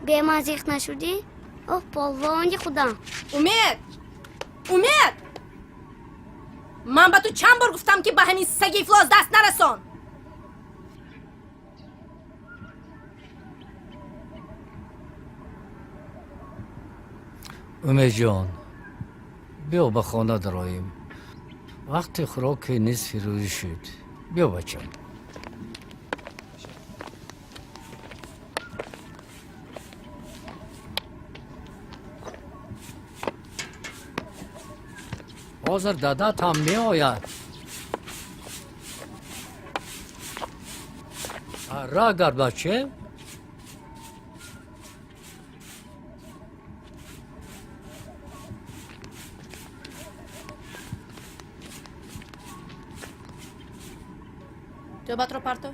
Бе ман зиқ нашудӣ? Оҳ, полвони худам. Умед, Умед, ман ба ту чанд бор гуфтам, ки ба ҳамин саги ифлос даст нарасон. Умедҷон, биё, ба хона дароем. Вақти хӯроки нисфи рӯзӣ шуд. Биё, бачам. Ҳозир дадат ҳам меояд. Ра гард, баче. Тӯбатро парто,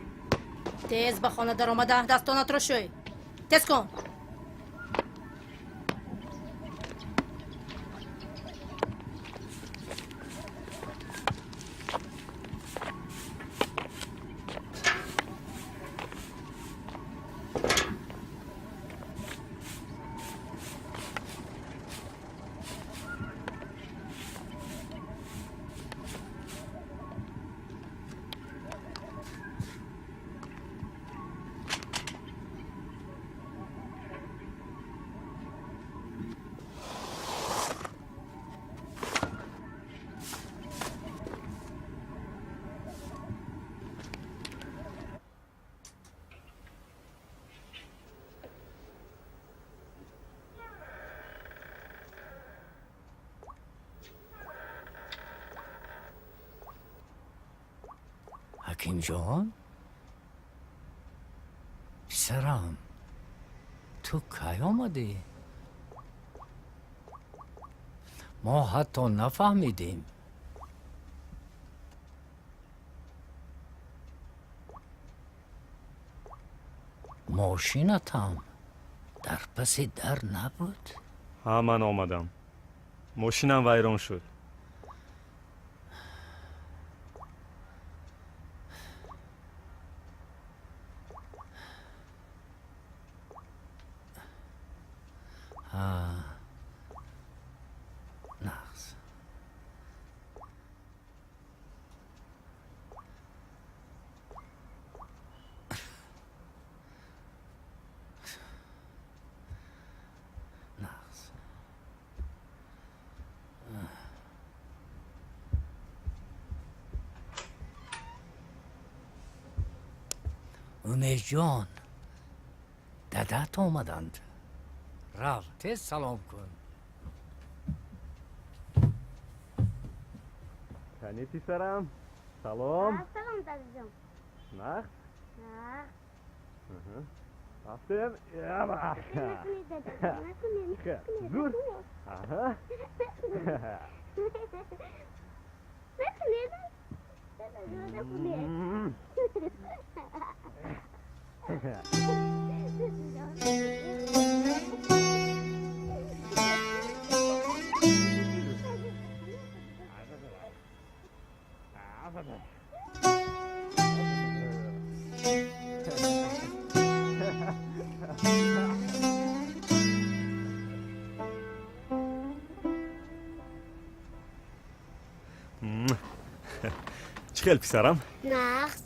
тез ба хона даромада дастонатро шӯй. Тез кун. Ҳакимҷон, писарам, ту кай омадӣ? Мо ҳатто нафаҳмидем. Мошинатам дар паси дар набуд. Ҳа, ман омадам, мошинам вайрон шуд. Нағз. Нағз. Умедҷон, дадат омаданд. Рав, тез салом кун. Кани, писарам, салом. Салом, дадаҷон. Нағз? Нағз. Рафтем. Накунед, дадаҷон, накунед. Зур. Аҳа. Накунед, дадаҷон, накунед. Чӣ хел, писарам? Нағз.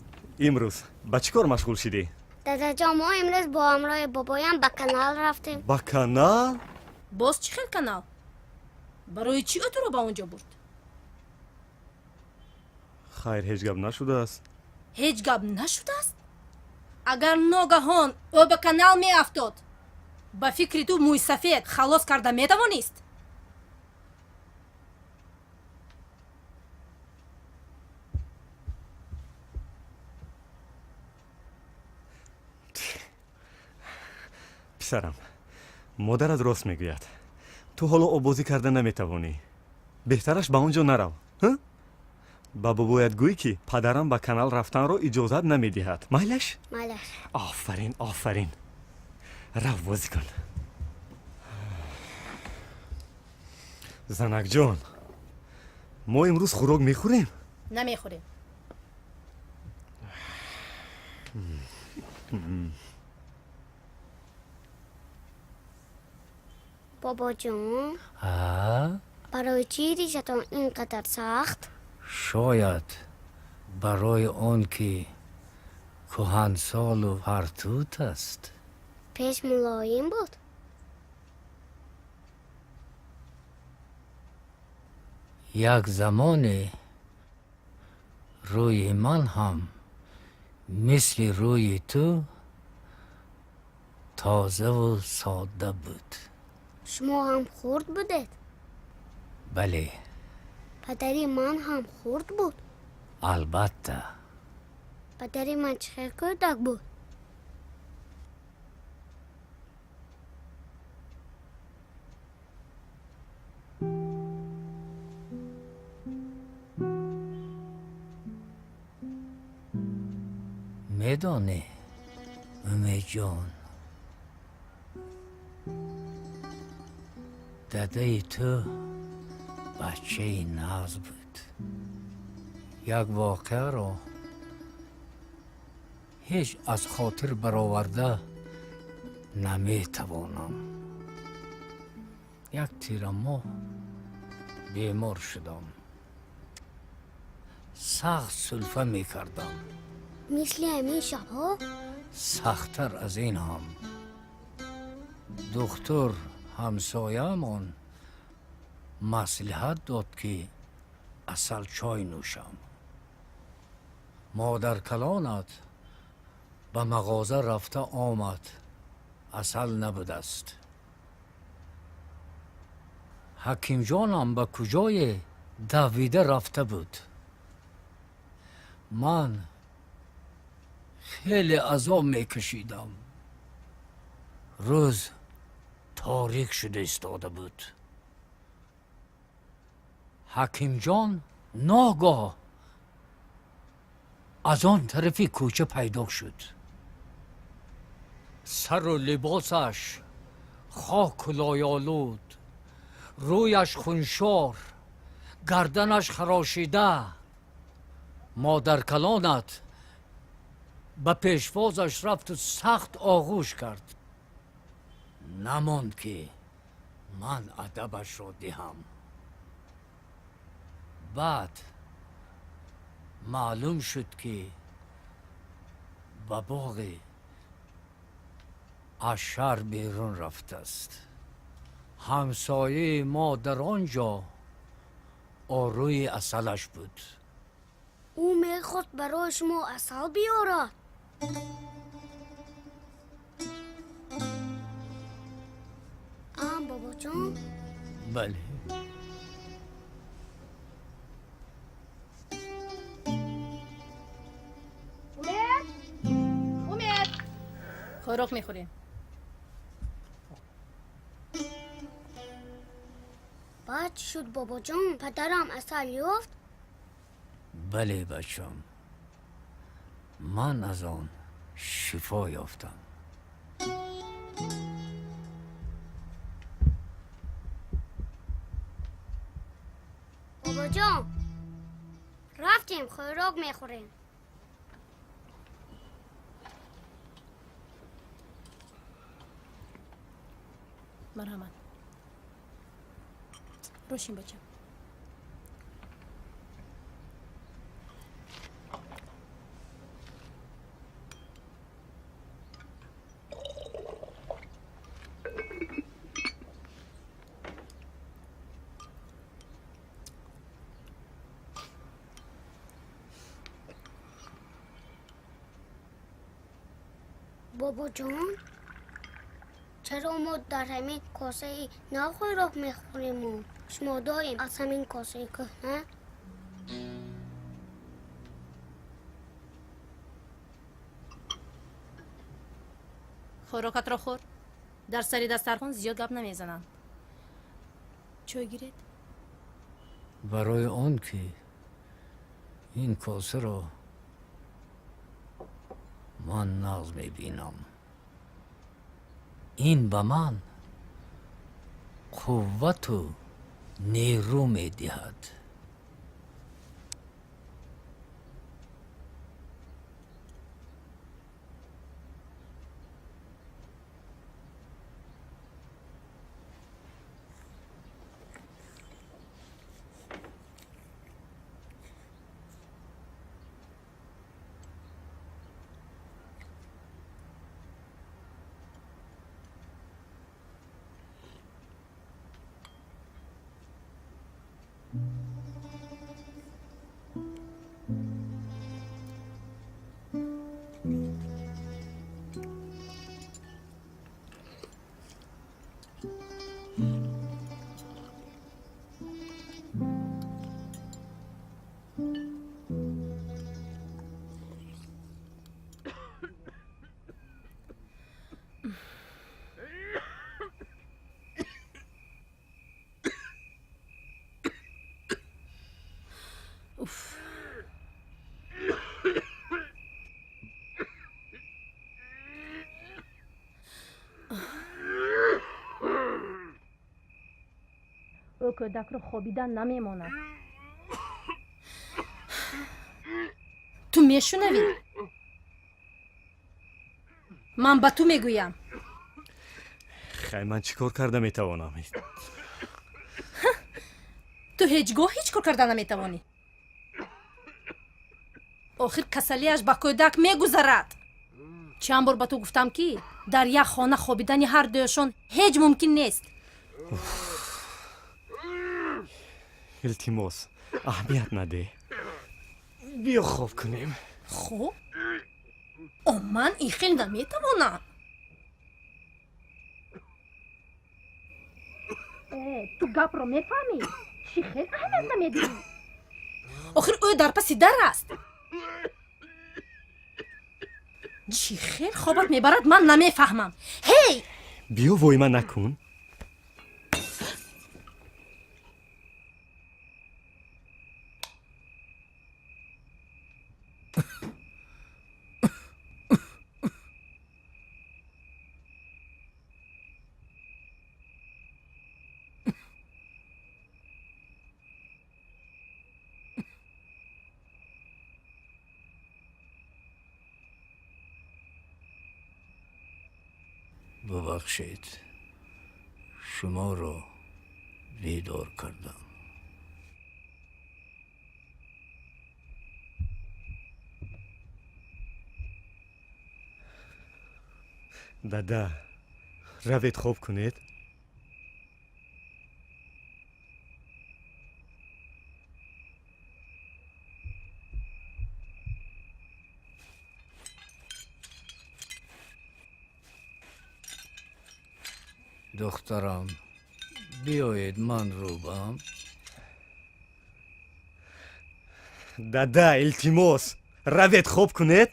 Имрӯз ба чӣ кор машғул шидӣ? Дадаҷон, мо имрӯз бо ҳамроҳи бобоям ба канал рафтем. Ба канал? Боз чӣ хел канал? Барои чӣ ӯ туро ба он ҷо бурд? Хайр, ҳеҷ гап нашудааст. Ҳеҷ гап нашудааст? Агар ногаҳон ӯ ба канал меафтод, ба фикри ту мӯйсафед халос карда метавонист? Писарам, модарат рост мегӯяд. Ту ҳоло оббозӣ карда наметавонӣ. Беҳтараш ба он ҷо нарав. Ҳа? Ба бобоят гӯй, ки падарам ба канал рафтанро иҷозат намедиҳад. Майлаш? Майлаш. Офарин, офарин. Рав, бозӣ кун. Занакҷон, мо имрӯз хӯрок мехӯрем? Намехӯрем. Бобоҷон, А? Барои чӣ ришатон ин қадар сахт? Шояд барои он ки кӯҳансолу фартут аст. Пеш мулоим буд? Як замоне рӯи ман ҳам мисли рӯи ту тозаву содда буд. Шумо ҳам хурд будед? Бале. Падари ман ҳам хурд буд? Албатта. Падари ман чӣ хел кӯдак буд? Медонӣ, Умедҷон, дадаи ту бачаи нағз буд. Як воқеаро ҳеҷ аз хотир бароварда наметавонам. Як тирамоҳ бемор шудам, сахт сулфа мекардам. Мисли ҳамин шабҳо? Сахттар аз ин ҳам. Духтур ҳамсояамон маслиҳат дод, ки асалчой нӯшам. Модаркалонат ба мағоза рафта омад, асал набудааст. Ҳакимҷонам ба куҷое давида рафта буд. Ман хеле азоб мекашидам. Рӯз торик шуда истода буд. Ҳакимҷон ногоҳ аз он тарафи кӯча пайдо шуд. Сару либосаш хоку лоёлуд, рӯяш хуншор, гарданаш харошида. Модаркалонат ба пешвозаш рафту сахт оғӯш кард. Намонд, ки ман адабашро диҳам. Баъд маълум шуд, ки ба боғе аз шаҳр берун рафтааст. Ҳамсояи мо дар он ҷо орӯи асалаш буд. Ӯ мехост барои шумо асал биёрад? Ам, бобоҷон? Бале. Умед, Умед, хӯрок мехӯрем. Баъд чӣ шуд, бобоҷон? Падарам асал ёфт? Бале, бачам, ман аз он шифо ёфтам. Бобоҷон, рафтем, хӯрок мехӯрем. Марҳамат, рошин, бачам. Бобоҷон, чаро мо дар ҳамин косаи нав хӯрок мехӯриму шумо доим аз ҳамин косаи кӯҳна? Хӯрокатро хӯр. Дар сари дастархон зиёд гап намезананд. Чой гиред. Барои он ки ин косаро ман нағз мебинам, ин ба ман қуввату нерӯ медиҳад. Ӯ кӯдакро хобидан намемонад. Ту мешунавӣ? Ман ба ту мегӯям. Хай, ман чӣ кор карда метавонам? Ту ҳеҷ гоҳ ҳеҷ кор карда наметавонӣ. Охир касалиаш ба кӯдак мегузарад. Чанд бор ба ту гуфтам, ки дар як хона хобидани ҳар дуяшон ҳеҷ мумкин нест. Илтимос, аҳамият надеҳ. Биё, хоб кунем. Хоб? О, ман ин хел наметавонам. Ту гапро мефаҳмӣ? Чӣ хел аҳамият намедиҳӣ? Охир ӯ дар паси дар аст. Чӣ хел хобат мебарад, ман намефаҳмам. Ҳей! Биё, воима накун. Бубахшед, шуморо бедор кардам. Дада, равед, хоб кунед. Духтарам, биёед, ман рӯбам. Дада, илтимос, равед, хоб кунед.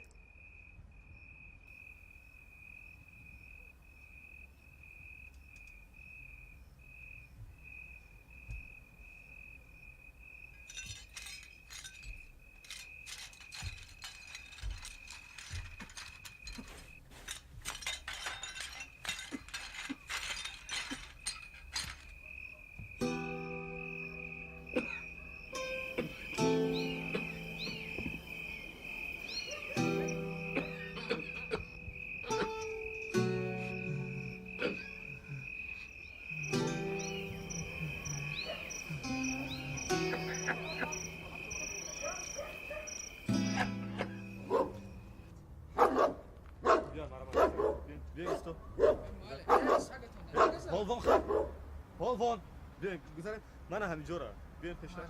Полвон, биё, гузарем. Мана ҳаминҷора, биёем пештар.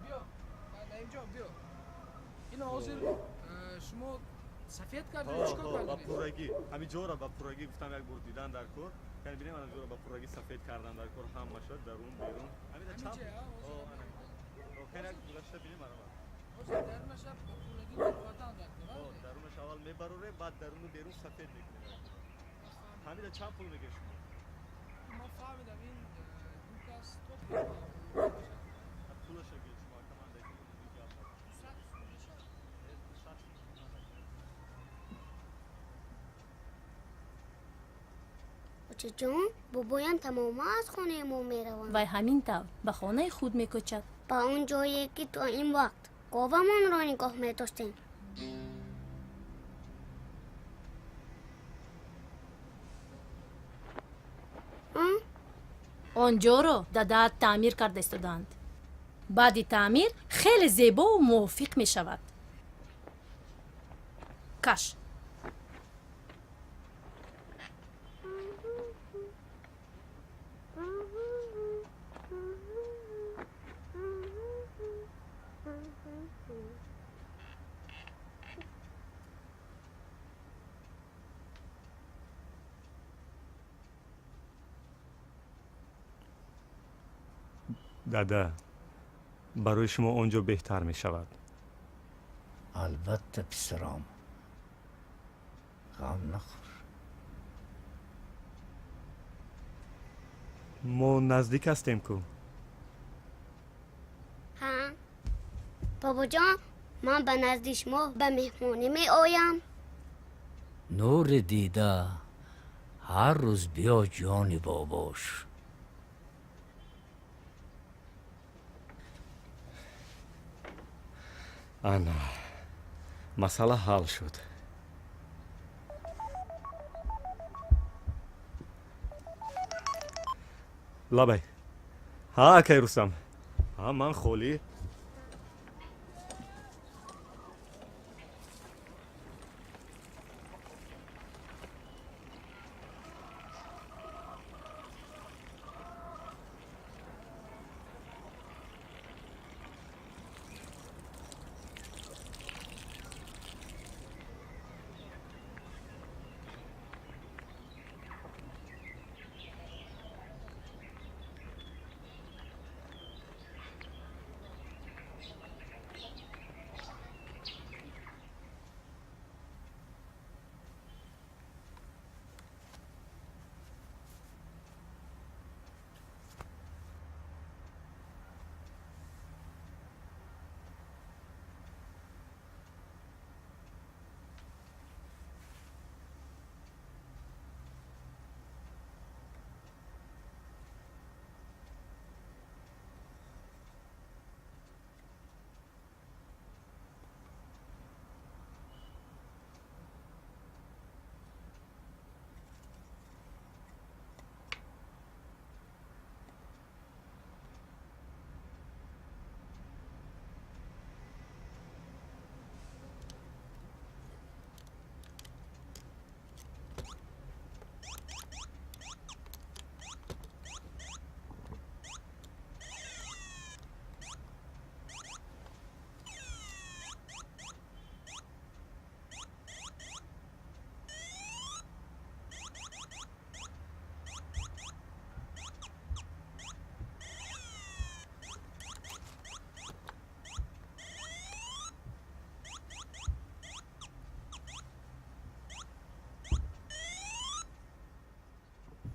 Биё, наимҷон, биё. Ина ҳозир шумо сафед кардед, чӣ кор Ба кардед? пуррагӣ ҳаминҷора, ба пуррагӣ гуфтам, як бор дидан дар кор. Яъне бинем, ҳаминҷора ба пуррагӣ сафед кардан дар кор, ҳамаша дарун, берун. Ҳамида чап. Ҳаминҷа, Хеле гузашта бинем, марама. Ҳозир дарунаша ба пуррагӣ баровардан дар кор. Дарунаш аввал мебарорем, баъд даруну берун сафед мекунем. Ҳамида чанд пул мегиред шумо? Ман фаҳмидам, ин ду кас топ. Пулаша гиред шумо, команда. 200 сум мешавад. Очаҷон, бобоям тамоман аз хонаи мо мераванд. Вай ҳамин тавр ба хонаи худ мекӯчад. Ба он ҷое, ки то ин вақт говамонро нигоҳ медоштем. Он ҷоро дадаат таъмир карда истодаанд. Баъди таъмир хеле зебову мувофиқ мешавад. Каш. Дада, барои шумо он ҷо беҳтар мешавад. Албатта, писарам, ғам нахӯр. Мо наздик ҳастем ку. Ҳа, бобоҷон, ман ба назди шумо ба меҳмонӣ меоям. Нури дида, ҳар рӯз биё, ҷони бобош. Ана, масъала ҳал шуд. Лабай. Ҳа, акай Рустам, ҳа, ман холӣ.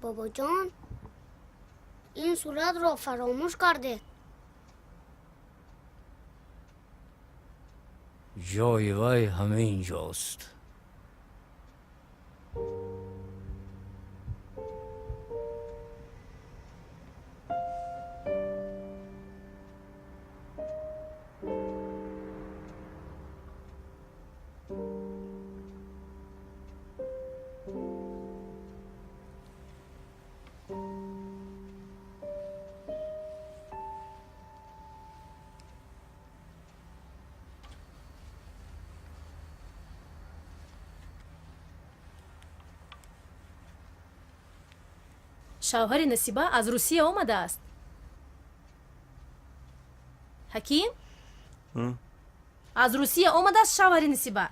Бобоҷон, ин суратро фаромӯш кардед. Ҷои вай ҳамин ҷост. Шавҳари Насиба аз Русия омадааст. Ҳаким, аз Русия омадааст шавҳари Насиба.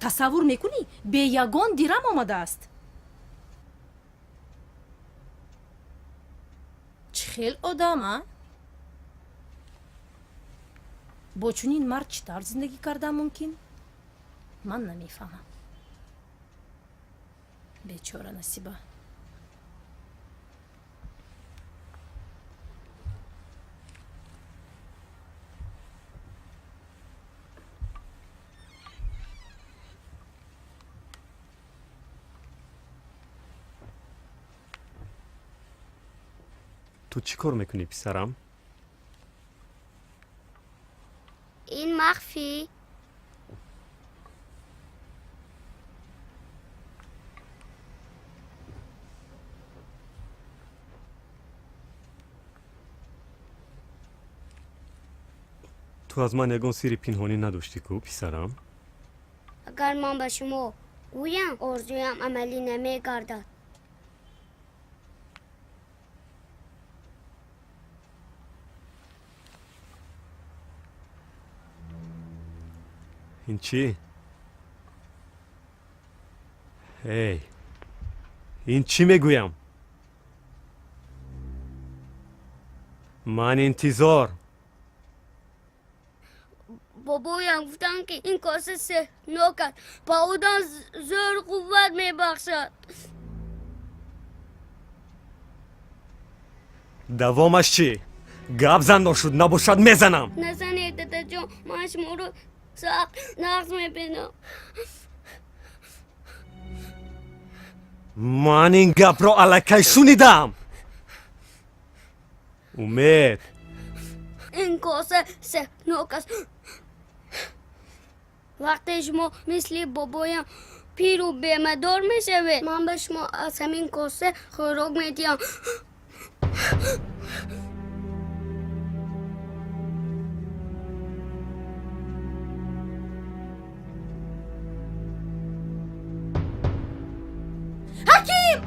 Тасаввур мекунӣ, бе ягон дирам омадааст. Чӣ хел одам, а? Бо чунин мард чӣ тавр зиндагӣ кардан мумкин? Ман намефаҳмам. Бечора Насиба. Ту чӣ кор мекунӣ, писарам? Ин махфӣ. Ту аз ман ягон сирри пинҳонӣ надоштӣ ку, писарам? Агар ман ба шумо гӯям, орзуям амалӣ намегардад. Ин чӣ? Эй, ин чӣ мегӯям? Ман интизор. Бобоям гуфтанд, ки ин коса сеҳрнок аст, ба одам зӯр қувват мебахшад. Давомаш чӣ? Гап зан, ношуд набошад, мезанам. Назанед, дадаҷон, ман шуморо сахт нағз мебинам. Ман ин гапро аллакай шунидам, Умед. Ин коса сеҳрнок аст. Вақте шумо мисли бобоям пиру бемадор мешавед, ман ба шумо аз ҳамин коса хӯрок медиҳам. Ҳаким!